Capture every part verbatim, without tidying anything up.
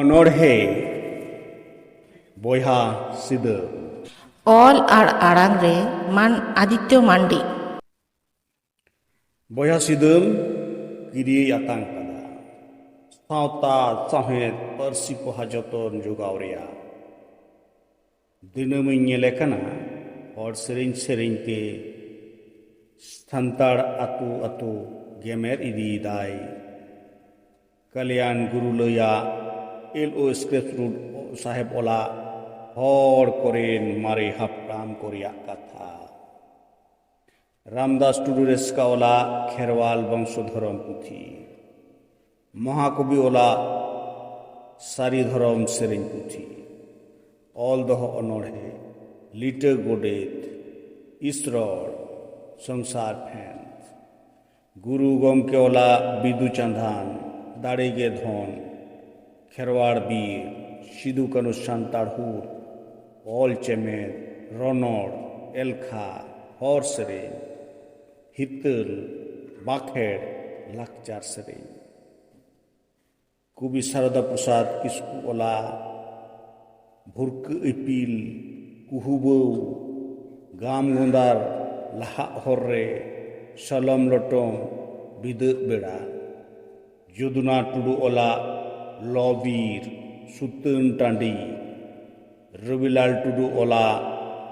ᱚᱱᱚᱬᱦᱮ ᱵᱚᱭᱦᱟ ᱥᱤᱫᱟᱹ᱾ ᱚᱞ ᱟᱨ ᱟᱲᱟᱝ ᱨᱮ ᱢᱟᱱ ᱟᱫᱤᱛᱭᱚ ᱢᱟᱱᱰᱤ᱾ ᱵᱚᱭᱦᱟ ᱥᱤᱫᱟᱹᱢ ᱠᱤᱨᱤᱭᱟᱹᱭ ᱟᱛᱟᱝ ᱠᱟᱫᱟ᱾ ᱥᱟᱶᱛᱟ, ᱥᱟᱶᱦᱮᱫ, ᱯᱟᱹᱨᱥᱤ ᱯᱚᱦᱟ ᱡᱚᱛᱚᱱ ᱡᱚᱜᱟᱣ ᱨᱮᱭᱟᱜ᱾ ᱫᱤᱱᱟᱹᱢᱤᱧ ᱧᱮᱞᱮ ᱠᱟᱱᱟ, ᱦᱚᱲ ᱥᱮᱨᱮᱧ ᱥᱮᱨᱮᱧ ᱛᱮ ᱥᱟᱱᱛᱟᱲ ᱟᱹᱛᱩ ᱟᱹᱛᱩ ᱜᱮᱢᱮᱨ ᱤᱫᱤᱭᱮᱫᱟᱭ᱾ ᱠᱟᱞᱭᱟᱱ ᱜᱩᱨᱩᱞᱟᱹᱭᱟᱜ ᱮᱞ ᱳ ᱥᱠᱨᱮᱯ ᱨᱳᱰ ᱥᱟᱦᱮᱵ ᱚᱞᱟᱜ ᱦᱚᱲ ᱠᱚᱨᱮᱱ ᱢᱟᱨᱮ ᱦᱟᱯᱲᱟᱢ ᱠᱚ ᱨᱮᱭᱟᱜ ᱠᱟᱛᱷᱟ᱾ ᱨᱟᱢᱫᱟᱥ ᱴᱩᱰᱩ ᱨᱮᱥᱠᱟ ᱚᱞᱟᱜ ᱠᱷᱮᱨᱣᱟᱞ ᱵᱚᱝᱥᱚ ᱫᱷᱚᱨᱚᱢ ᱯᱩᱛᱷᱤ᱾ ᱢᱚᱦᱟᱠᱚᱵᱤ ᱚᱞᱟᱜ ᱥᱟᱹᱨᱤ ᱫᱷᱚᱨᱚᱢ ᱥᱮᱨᱮᱧ ᱯᱩᱛᱷᱤ᱾ ᱚᱞ ᱫᱚᱦᱚ ᱚᱱᱚᱬᱦᱮ, ᱞᱤᱴᱟᱹ ᱜᱚᱰᱮᱛ, ᱤᱥᱨᱚᱲ, ᱥᱚᱝᱥᱟᱨ ᱯᱷᱮᱱ᱾ ᱜᱩᱨᱩ ᱜᱚᱢᱠᱮ ᱚᱞᱟᱜ ᱵᱤᱫᱩ ᱪᱟᱸᱫᱟᱱ, ᱫᱟᱲᱮ ᱜᱮ ᱫᱷᱚᱱ, ᱠᱷᱮᱨᱣᱟᱲ ᱵᱤᱨ, ᱥᱤᱫᱩ ᱠᱟᱹᱱᱩ ᱥᱟᱱᱛᱟᱲ ᱦᱩᱞ, ᱚᱞ ᱪᱮᱢᱮᱫ, ᱨᱚᱱᱚᱲ, ᱮᱞᱠᱷᱟ, ᱦᱚᱨ ᱥᱮᱨᱮᱧ, ᱦᱤᱛᱟᱹᱞ, ᱵᱟᱸᱠᱷᱮᱲ, ᱞᱟᱠᱪᱟᱨ ᱥᱮᱨᱮᱧ᱾ ᱠᱚᱵᱤ ᱥᱟᱨᱚᱫᱟ ᱯᱨᱚᱥᱟᱫᱽ ᱠᱤᱥᱠᱩ ᱚᱞᱟᱜ ᱵᱷᱩᱨᱠᱟᱹ ᱤᱯᱤᱞ, ᱠᱩᱦᱩᱵᱟᱹᱣ, ᱜᱟᱢ ᱜᱚᱸᱫᱟᱨ, ᱞᱟᱦᱟᱜ ᱦᱚᱨ ᱨᱮ, ᱥᱟᱞᱚᱢ ᱞᱚᱴᱚᱢ, ᱵᱤᱫᱟᱹᱜ ᱵᱮᱲᱟ᱾ ᱡᱚᱫᱩᱱᱟ ᱴᱩᱰᱩ ᱚᱞᱟᱜ ᱞᱚᱵᱤᱨ, ᱥᱩᱛᱟᱹᱱ ᱴᱟᱺᱰᱤ᱾ ᱨᱚᱵᱤᱞᱟᱞ ᱴᱩᱰᱩ ᱚᱞᱟᱜ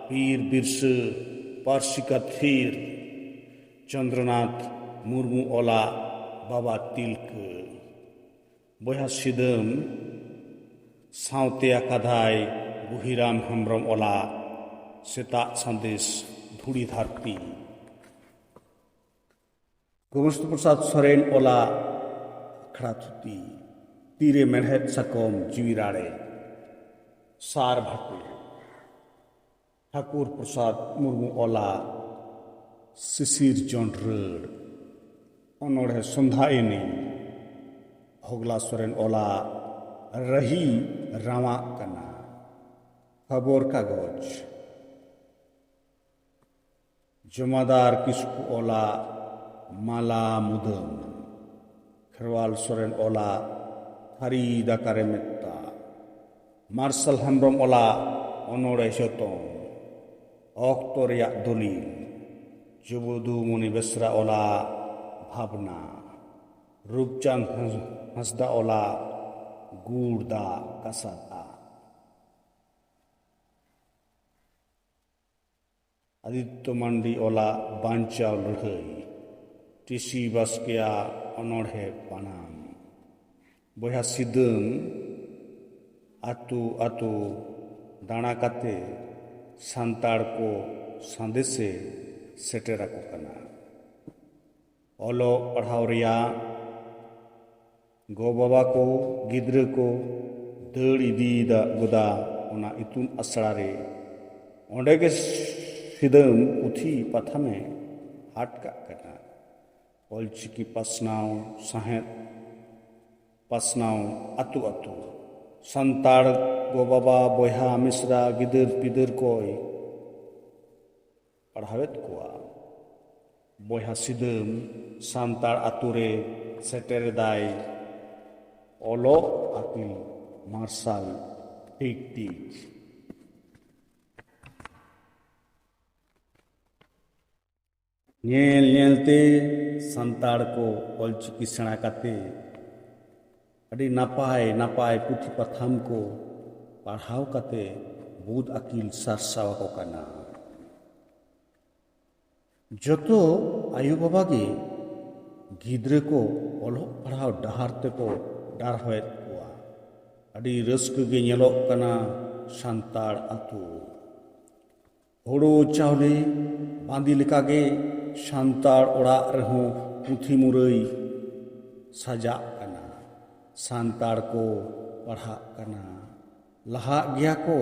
ᱵᱤᱨ ᱵᱤᱨᱥᱟᱹ, ᱯᱟᱹᱨᱥᱤ ᱠᱟᱹᱛᱷᱤᱨ᱾ ᱪᱚᱱᱫᱨᱚᱱᱟᱛᱷ ᱢᱩᱨᱢᱩ ᱚᱞᱟᱜ ᱵᱟᱵᱟ ᱛᱤᱞᱠᱟᱹ᱾ ᱵᱚᱭᱦᱟ ᱥᱤᱫᱟᱹᱢ ᱥᱟᱶᱛᱮ ᱟᱠᱟᱫᱟᱭ ᱵᱩᱦᱤᱨᱟᱢ ᱦᱮᱢᱵᱽᱨᱚᱢ ᱚᱞᱟᱜ ᱥᱮᱛᱟᱜ ᱥᱟᱸᱫᱮᱥ ᱫᱷᱩᱲᱤ ᱫᱷᱟᱹᱨᱛᱤ᱾ ᱜᱳᱵᱤᱱᱫᱚ ᱯᱨᱚᱥᱟᱫᱽ ᱥᱚᱨᱮᱱ ᱚᱞᱟᱜ ᱟᱠᱷᱲᱟ ᱛᱷᱩᱛᱤ, ᱛᱤᱨᱮ ᱢᱮᱲᱦᱮᱫ ᱥᱟᱠᱚᱢ ᱡᱤᱣᱤ ᱨᱟᱲᱮᱡ, ᱥᱟᱨ ᱵᱷᱟᱴᱩ᱾ ᱴᱷᱟᱠᱩᱨ ᱯᱨᱚᱥᱟᱫᱽ ᱢᱩᱨᱢᱩ ᱚᱞᱟᱜ ᱥᱤᱥᱤᱨ ᱡᱚᱱᱰᱨᱟᱹᱲ᱾ ᱚᱱᱚᱬᱦᱮ ᱥᱚᱱᱫᱷᱟ ᱮᱱᱮᱡ, ᱦᱚᱜᱽᱞᱟ ᱥᱚᱨᱮᱱ ᱚᱞᱟᱜ ᱨᱟᱹᱦᱤ ᱨᱟᱣᱟᱜ ᱠᱟᱱᱟ᱾ ᱠᱷᱚᱵᱚᱨ ᱠᱟᱜᱚᱡᱽ, ᱡᱚᱢᱟᱫᱟᱨ ᱠᱤᱥᱠᱩ ᱚᱞᱟᱜ ᱢᱟᱞᱟ ᱢᱩᱫᱟᱹᱢ᱾ ᱠᱷᱮᱨᱣᱟᱞ ᱥᱚᱨᱮᱱ ᱚᱞᱟᱜ ᱛᱷᱟᱹᱨᱤ ᱫᱟᱠᱟᱨᱮ ᱢᱮᱛᱛᱟ᱾ ᱢᱟᱨᱥᱟᱞ ᱦᱮᱢᱵᱽᱨᱚᱢ ᱚᱞᱟᱜ ᱚᱱᱚᱬᱦᱮ ᱡᱚᱛᱚᱱ᱾ ᱚᱠᱛᱚ ᱨᱮᱭᱟᱜ ᱫᱚᱞᱤᱞ᱾ ᱡᱚᱵᱚᱫᱩ ᱢᱚᱱᱤ ᱵᱮᱥᱨᱟ ᱚᱞᱟᱜ ᱵᱷᱟᱵᱽᱱᱟ᱾ ᱨᱩᱯᱪᱟᱸᱫᱽ ᱦᱟᱸᱥ-, ᱦᱟᱸᱥᱫᱟ ᱚᱞᱟᱜ ᱜᱩᱲ ᱫᱟᱜ ᱠᱟᱥᱟ ᱫᱟᱜ᱾ ᱟᱫᱤᱛᱛᱚ ᱢᱟᱱᱰᱤ ᱚᱞᱟᱜ ᱵᱟᱧᱪᱟᱣ ᱞᱟᱹᱲᱦᱟᱹᱭ᱾ ᱴᱤᱥᱤ ᱵᱟᱥᱠᱮᱭᱟᱜ ᱚᱱᱚᱬᱦᱮ ᱯᱟᱱᱟᱢ᱾ ᱵᱚᱭᱦᱟ ᱥᱤᱫᱟᱹᱢ ᱟᱹᱛᱩ ᱟᱹᱛᱩ ᱫᱟᱬᱟ ᱠᱟᱛᱮ ᱥᱟᱱᱛᱟᱲ ᱠᱚ ᱥᱟᱸᱫᱮᱥᱮ ᱥᱮᱴᱮᱨ ᱟᱠᱚ ᱠᱟᱱᱟ᱾ ᱚᱞᱚᱜ ᱯᱟᱲᱦᱟᱣ ᱨᱮᱭᱟᱜ ᱜᱚ-ᱵᱟᱵᱟ ᱠᱚ ᱜᱤᱫᱽᱨᱟᱹ ᱠᱚ ᱫᱟᱹᱲ ᱤᱫᱤᱭᱮᱫᱟ ᱜᱚᱫᱟ ᱚᱱᱟ ᱤᱛᱩᱱ ᱟᱥᱲᱟ ᱨᱮ᱾ ᱚᱸᱰᱮ ᱜᱮ ᱥᱤᱫᱟᱹᱢ ᱯᱩᱛᱷᱤ ᱯᱟᱛᱷᱟᱢᱮ ᱦᱟᱴ ᱠᱟᱜ ᱠᱟᱱᱟ᱾ ᱚᱞᱪᱤᱠᱤ ᱯᱟᱥᱱᱟᱣ ᱥᱟᱶᱦᱮᱫ ᱯᱟᱥᱱᱟᱣ ᱟᱹᱛᱩ ᱟᱹᱛᱩ ᱥᱟᱱᱛᱟᱲ ᱜᱚ-ᱵᱟᱵᱟ, ᱵᱚᱭᱦᱟ, ᱢᱤᱥᱨᱟ, ᱜᱤᱫᱟᱹᱨ ᱯᱤᱫᱟᱹᱨ ᱠᱚᱭ ᱯᱟᱲᱦᱟᱣᱮᱫ ᱠᱚᱣᱟ᱾ ᱵᱚᱭᱦᱟ ᱥᱤᱫᱟᱹᱢ ᱥᱟᱱᱛᱟᱲ ᱟᱛᱳ ᱨᱮ ᱥᱮᱴᱮᱨ ᱮᱫᱟᱭ ᱚᱞᱚᱜ ᱟᱹᱠᱤᱞ ᱢᱟᱨᱥᱟᱞ ᱴᱷᱤᱠ ᱴᱷᱤᱠ᱾ ᱧᱮᱞ ᱧᱮᱞᱛᱮ ᱥᱟᱱᱛᱟᱲ ᱠᱚ ᱚᱞᱪᱤᱠᱤ ᱥᱮᱬᱟ ᱠᱟᱛᱮ ᱟᱹᱰᱤ ᱱᱟᱯᱟᱭ ᱱᱟᱯᱟᱭ ᱯᱩᱛᱷᱤ ᱯᱟᱛᱷᱟᱢ ᱠᱚ ᱯᱟᱲᱦᱟᱣ ᱠᱟᱛᱮ ᱵᱩᱫ ᱟᱹᱠᱤᱞ ᱥᱟᱨᱥᱟᱣ ᱟᱠᱚ ᱠᱟᱱᱟ᱾ ᱡᱚᱛᱚ ᱟᱭᱳ-ᱵᱟᱵᱟ ᱜᱮ ᱜᱤᱫᱽᱨᱟᱹ ᱠᱚ ᱚᱞᱚᱜ ᱯᱟᱲᱦᱟᱣ ᱰᱟᱦᱟᱨ ᱛᱮᱠᱚ ᱰᱟᱨᱦᱟᱣᱮᱫ ᱠᱚᱣᱟ᱾ ᱟᱹᱰᱤ ᱨᱟᱹᱥᱠᱟᱹ ᱜᱮ ᱧᱮᱞᱚᱜ ᱠᱟᱱᱟ ᱥᱟᱱᱛᱟᱲ ᱟᱹᱛᱩ᱾ ᱦᱳᱲᱳ ᱪᱟᱣᱞᱮ ᱵᱟᱸᱫᱤ ᱞᱮᱠᱟᱜᱮ ᱥᱟᱱᱛᱟᱲ ᱚᱲᱟᱜ ᱨᱮᱦᱚᱸ ᱯᱩᱛᱷᱤ ᱢᱩᱨᱟᱹᱭ ᱥᱟᱡᱟᱜ ᱠᱟᱱᱟ᱾ ᱥᱟᱱᱛᱟᱲ ᱠᱚ ᱯᱟᱲᱦᱟᱜ ᱠᱟᱱᱟ, ᱞᱟᱦᱟᱜ ᱜᱮᱭᱟ ᱠᱚ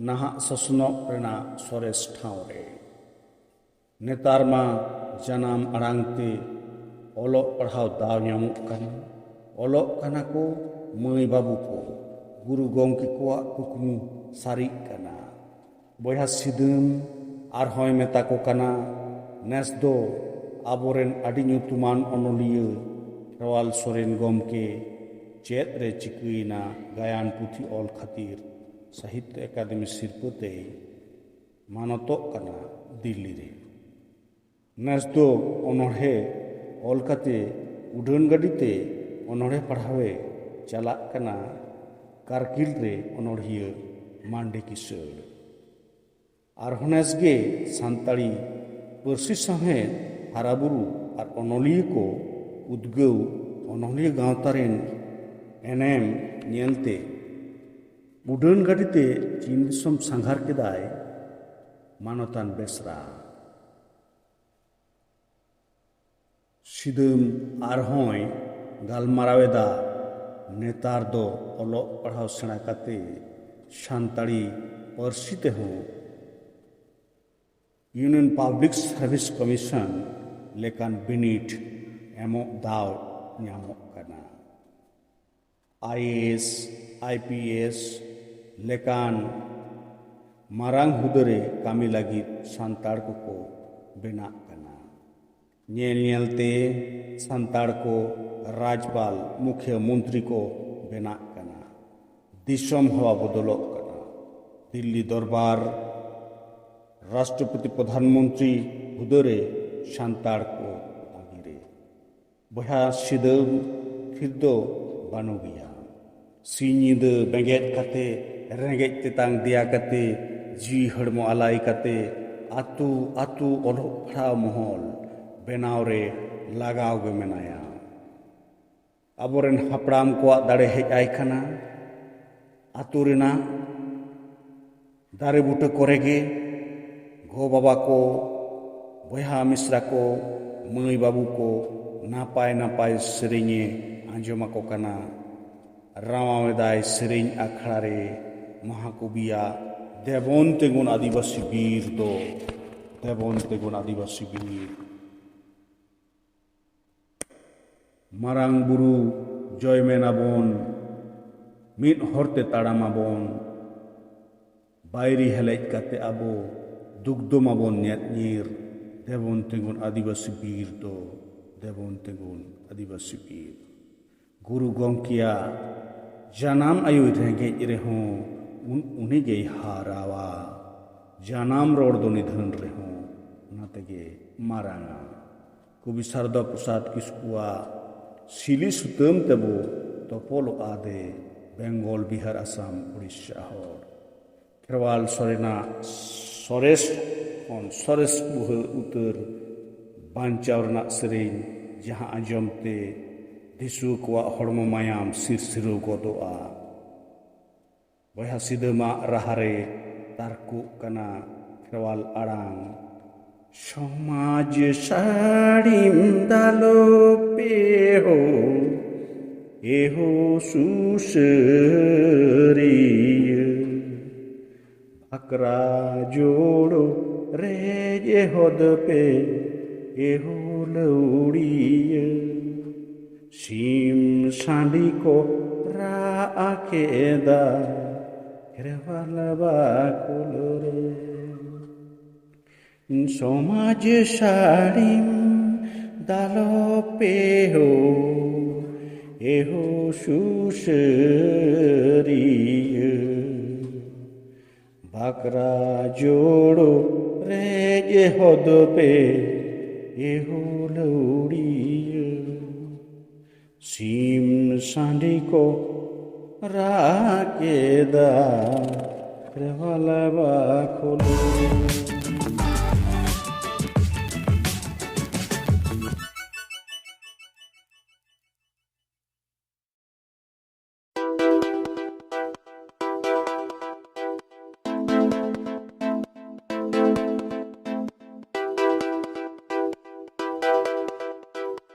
ᱱᱟᱦᱟᱜ ᱥᱚᱥᱱᱚᱜ ᱨᱮᱱᱟᱜ ᱥᱚᱨᱮᱥ ᱴᱷᱟᱶ ᱨᱮ᱾ ᱱᱮᱛᱟᱨ ᱢᱟ ᱡᱟᱱᱟᱢ ᱟᱲᱟᱝ ᱛᱮ ᱚᱞᱚᱜ ᱯᱟᱲᱦᱟᱣ ᱫᱟᱣ ᱧᱟᱢᱚᱜ ᱠᱟᱱᱟ᱾ ᱚᱞᱚᱜ ᱠᱟᱱᱟ ᱠᱚ ᱢᱟᱹᱭ ᱵᱟᱹᱵᱩ ᱠᱚ᱾ ᱜᱩᱨᱩ ᱜᱚᱢᱠᱮ ᱠᱚᱣᱟᱜ ᱠᱩᱠᱢᱩ ᱥᱟᱹᱨᱤᱜ ᱠᱟᱱᱟ᱾ ᱵᱚᱭᱦᱟ ᱥᱤᱫᱟᱹᱢ ᱟᱨᱦᱚᱸᱭ ᱢᱮᱛᱟ ᱠᱚ ᱠᱟᱱᱟ, ᱱᱮᱥ ᱫᱚ ᱟᱵᱚᱨᱮᱱ ᱟᱹᱰᱤ ᱧᱩᱛᱩᱢᱟᱱ ᱚᱱᱚᱞᱤᱭᱟᱹ ᱠᱷᱮᱨᱣᱟᱞ ᱥᱚᱨᱮᱱ ᱜᱚᱢᱠᱮ ᱪᱮᱫ ᱨᱮ ᱪᱤᱠᱟᱹᱭᱮᱱᱟ ᱜᱟᱭᱟᱱ ᱯᱩᱛᱷᱤ ᱚᱞ ᱠᱷᱟᱹᱛᱤᱨ ᱥᱟᱦᱤᱛᱭᱚ ᱮᱠᱟᱰᱮᱢᱤ ᱥᱤᱨᱯᱟᱹ ᱛᱮᱭ ᱢᱟᱱᱚᱛᱚᱜ ᱠᱟᱱᱟ ᱫᱤᱞᱞᱤ ᱨᱮ᱾ ᱱᱮᱥ ᱫᱚ ᱚᱱᱚᱬᱦᱮ ᱚᱞ ᱠᱟᱛᱮ ᱩᱰᱟᱹᱱ ᱜᱟᱹᱰᱤ ᱛᱮ ᱚᱱᱚᱬᱦᱮ ᱯᱟᱲᱦᱟᱣᱮ ᱪᱟᱞᱟᱜ ᱠᱟᱱᱟ ᱠᱟᱨᱜᱤᱞ ᱨᱮ ᱚᱱᱚᱬᱦᱤᱭᱟᱹ ᱢᱟᱱᱰᱤ ᱠᱤᱥᱟᱹᱬ᱾ ᱟᱨᱦᱚᱸ ᱱᱮᱥ ᱜᱮ ᱥᱟᱱᱛᱟᱲᱤ ᱯᱟᱹᱨᱥᱤ ᱥᱟᱶᱦᱮᱫ ᱦᱟᱨᱟᱵᱩᱨᱩ ᱟᱨ ᱚᱱᱚᱞᱤᱭᱟᱹ ᱠᱚ ᱩᱫᱽᱜᱟᱹᱣ ᱚᱱᱚᱞᱤᱭᱟᱹ ᱜᱟᱶᱛᱟ ᱨᱮᱱ ᱮᱱᱮᱢ ᱧᱮᱞᱛᱮ ᱩᱰᱟᱹᱱ ᱜᱟᱹᱰᱤ ᱛᱮ ᱪᱤᱱ ᱫᱤᱥᱚᱢ ᱥᱟᱸᱜᱷᱟᱨ ᱠᱮᱫᱟᱭ ᱢᱟᱱᱚᱛᱟᱱ ᱵᱮᱥᱨᱟ᱾ ᱥᱤᱫᱟᱹᱢ ᱟᱨᱦᱚᱸᱭ ᱜᱟᱞᱢᱟᱨᱟᱣ ᱮᱫᱟ, ᱱᱮᱛᱟᱨ ᱫᱚ ᱚᱞᱚᱜ ᱯᱟᱲᱦᱟᱣ ᱥᱮᱬᱟ ᱠᱟᱛᱮ ᱥᱟᱱᱛᱟᱲᱤ ᱯᱟᱹᱨᱥᱤ ᱛᱮᱦᱚᱸ Union Public Service Commission ᱞᱮᱠᱟᱱ ᱵᱤᱱᱤᱰ ᱮᱢᱚᱜ ᱫᱟᱣ ᱧᱟᱢᱚᱜ ᱠᱟᱱᱟ᱾ I A S, I P S ᱞᱮᱠᱟᱱ ᱢᱟᱨᱟᱝ ᱦᱩᱫᱟᱹ ᱨᱮ ᱠᱟᱹᱢᱤ ᱞᱟᱹᱜᱤᱫ ᱥᱟᱱᱛᱟᱲ ᱠᱚᱠᱚ ᱵᱮᱱᱟᱜ ᱠᱟᱱᱟ᱾ ᱧᱮᱞ ᱧᱮᱞᱛᱮ ᱥᱟᱱᱛᱟᱲ ᱠᱚ ᱨᱟᱡᱽᱯᱟᱞ, ᱢᱩᱠᱷᱤᱭᱟᱹ ᱢᱚᱱᱛᱨᱤ ᱠᱚ ᱵᱮᱱᱟᱜ ᱠᱟᱱᱟ᱾ ᱫᱤᱥᱚᱢ ᱦᱟᱣᱟ ᱵᱚᱫᱚᱞᱚᱜ ᱠᱟᱱᱟ᱾ ᱫᱤᱞᱞᱤ ᱫᱚᱨᱵᱟᱨ, ᱨᱟᱥᱴᱨᱚᱯᱚᱛᱤ, ᱯᱨᱚᱫᱷᱟᱱ ᱢᱚᱱᱛᱨᱤ ᱦᱩᱫᱟᱹ ᱨᱮ ᱥᱟᱱᱛᱟᱲ ᱠᱚ ᱛᱟᱺᱜᱤ ᱨᱮ᱾ ᱵᱚᱭᱦᱟ, ᱥᱤᱫᱟᱹᱢ ᱛᱷᱤᱨ ᱫᱚ ᱵᱟᱹᱱᱩᱜ ᱜᱮᱭᱟ᱾ ᱥᱤᱧ ᱧᱤᱫᱟᱹ ᱵᱮᱸᱜᱮᱫ ᱠᱟᱛᱮ, ᱨᱮᱸᱜᱮᱡ ᱛᱮᱛᱟᱝ ᱫᱮᱭᱟ ᱠᱟᱛᱮ, ᱡᱤᱣᱤ ᱦᱚᱲᱢᱚ ᱟᱞᱟᱭ ᱠᱟᱛᱮ, ᱟᱹᱛᱩ ᱟᱹᱛᱩ ᱚᱞᱚᱜ ᱯᱟᱲᱦᱟᱣ ᱢᱚᱦᱚᱞ ᱵᱮᱱᱟᱣ ᱨᱮ ᱞᱟᱜᱟᱣ ᱜᱮ ᱢᱮᱱᱟᱭᱟ᱾ ᱟᱵᱚᱨᱮᱱ ᱦᱟᱯᱲᱟᱢ ᱠᱚᱣᱟᱜ ᱫᱟᱲᱮ ᱦᱮᱡ ᱟᱭ ᱠᱟᱱᱟ᱾ ᱟᱹᱛᱩ ᱨᱮᱱᱟᱜ ᱫᱟᱨᱮ ᱵᱩᱴᱟᱹ ᱠᱚᱨᱮ ᱜᱮ ᱜᱚ ᱵᱟᱵᱟ ᱠᱚ, ᱵᱚᱭᱦᱟ ᱢᱤᱥᱨᱟ ᱠᱚ, ᱢᱟᱹᱭ ᱵᱟᱹᱵᱩ ᱠᱚ ᱱᱟᱯᱟᱭ ᱱᱟᱯᱟᱭ ᱥᱮᱨᱮᱧᱮ ᱟᱸᱡᱚᱢ ᱟᱠᱚ ᱠᱟᱱᱟ᱾ ᱨᱟᱶᱟᱣ ᱮᱫᱟᱭ ᱥᱮᱨᱮᱧ ᱟᱠᱷᱲᱟ ᱨᱮ ᱢᱚᱦᱟᱠᱚᱵᱤᱭᱟᱜ ᱫᱮᱵᱚᱱ ᱛᱤᱸᱜᱩᱱ ᱟᱹᱫᱤᱵᱟᱹᱥᱤ ᱵᱤᱨ ᱫᱚ, ᱫᱮᱵᱚᱱ ᱛᱤᱸᱜᱩᱱ ᱟᱹᱫᱤᱵᱟᱹᱥᱤ ᱵᱤᱨ᱾ ᱢᱟᱨᱟᱝ ᱵᱩᱨᱩ ᱡᱚᱭ ᱢᱮᱱᱟᱵᱚᱱ, ᱢᱤᱫ ᱦᱚᱨᱛᱮ ᱛᱟᱲᱟᱢᱟᱵᱚᱱ᱾ ᱵᱟᱹᱭᱨᱤ ᱦᱮᱞᱮᱡ ᱠᱟᱛᱮ ᱟᱵᱚ ᱫᱩᱜᱽᱫᱚ ᱢᱟᱵᱚᱱ ᱧᱮᱫ ᱧᱤᱨ᱾ ᱫᱮᱵᱚᱱ ᱛᱤᱸᱜᱩᱱ ᱟᱹᱫᱤᱵᱟᱹᱥᱤ ᱵᱤᱨ ᱫᱚ, ᱫᱮᱵᱚᱱ ᱛᱤᱸᱜᱩᱱ ᱟᱹᱫᱤᱵᱟᱹᱥᱤ ᱵᱤᱨ᱾ ᱜᱩᱨᱩ ᱜᱚᱢᱠᱮᱭᱟᱜ ᱡᱟᱱᱟᱢ ᱟᱭᱳᱭ ᱨᱮᱸᱜᱮᱡ ᱨᱮᱦᱚᱸ ᱩᱱ ᱩᱱᱤ ᱜᱮᱭ ᱦᱟᱨᱟᱣᱟ᱾ ᱡᱟᱱᱟᱢ ᱨᱚᱲ ᱫᱚ ᱱᱤᱫᱷᱟᱹᱱ ᱨᱮᱦᱚᱸ ᱚᱱᱟ ᱛᱮᱜᱮ ᱢᱟᱨᱟᱝᱟ᱾ ᱠᱚᱵᱤ ᱥᱟᱨᱚᱫᱟ ᱯᱨᱚᱥᱟᱫᱽ ᱠᱤᱥᱠᱩᱣᱟᱜ ᱥᱤᱞᱤ ᱥᱩᱛᱟᱹᱢ ᱛᱮᱵᱚ ᱛᱚᱯᱚᱞᱚᱜᱼᱟ ᱫᱮ ᱵᱮᱝᱜᱚᱞ, ᱵᱤᱦᱟᱨ, ᱟᱥᱟᱢ, ᱩᱲᱤᱥᱥᱟ ᱦᱚᱲ᱾ ᱠᱷᱮᱨᱣᱟᱞ ᱥᱚᱨᱮᱱᱟᱜ ᱥᱚᱨᱮᱥ ᱠᱷᱚᱱ ᱥᱚᱨᱮᱥ ᱵᱩᱦᱟᱹ ᱩᱛᱟᱹᱨ ᱵᱟᱧᱪᱟᱣ ᱨᱮᱱᱟᱜ ᱥᱮᱨᱮᱧ, ᱡᱟᱦᱟᱸ ᱟᱸᱡᱚᱢ ᱛᱮ ᱫᱤᱥᱩᱣᱟᱹ ᱠᱚᱣᱟᱜ ᱦᱚᱲᱢᱚ ᱢᱟᱭᱟᱢ ᱥᱤᱨᱥᱤᱨᱟᱹᱣ ᱜᱚᱫᱚᱜᱼᱟ᱾ ᱵᱚᱭᱦᱟ ᱥᱤᱫᱟᱹᱢᱟᱜ ᱨᱟᱦᱟ ᱨᱮ ᱛᱟᱨᱠᱚᱜ ᱠᱟᱱᱟ ᱠᱷᱮᱨᱣᱟᱞ ᱟᱲᱟᱝ᱾ ᱥᱚᱢᱟᱡᱽ ᱥᱟᱹᱲᱤᱢ ᱫᱟᱞᱚᱵ ᱯᱮ ᱦᱳ, ᱮᱦᱳ ᱥᱩᱥᱟᱹᱨᱤᱭᱟᱹ᱾ ᱟᱠᱨᱟ ᱡᱳᱲᱳ ᱨᱮᱡ ᱮᱦᱚᱫ ᱯᱮ, ᱮᱦᱳ ᱞᱟᱹᱣᱲᱤᱭᱟᱹ᱾ ᱥᱤᱢ ᱥᱟᱺᱰᱤ ᱠᱚ ᱨᱟᱜ ᱠᱮᱫᱟ ᱠᱷᱮᱨᱣᱟᱞ ᱵᱟᱠᱷᱳᱞ ᱨᱮ᱾ ᱥᱚᱢᱟᱡᱽ ᱥᱟᱹᱲᱤᱢ ᱫᱟᱞᱚᱵ ᱯᱮ ᱦᱳ, ᱮᱦᱳ ᱥᱩᱥᱟᱹᱨᱤᱭᱟᱹ᱾ ᱵᱟᱠᱨᱟ ᱡᱳᱲᱳ ᱨᱮᱡ ᱮᱦᱚᱫ ᱯᱮ, ᱮᱦᱳ ᱞᱟᱹᱣᱲᱤᱭᱟᱹ᱾ ᱥᱤᱢ ᱥᱟᱺᱰᱤ ᱠᱚ ᱨᱟᱜ ᱠᱮᱫᱟ ᱠᱷᱮᱨᱣᱟᱞ ᱵᱟᱠᱷᱳᱞ ᱨᱮ᱾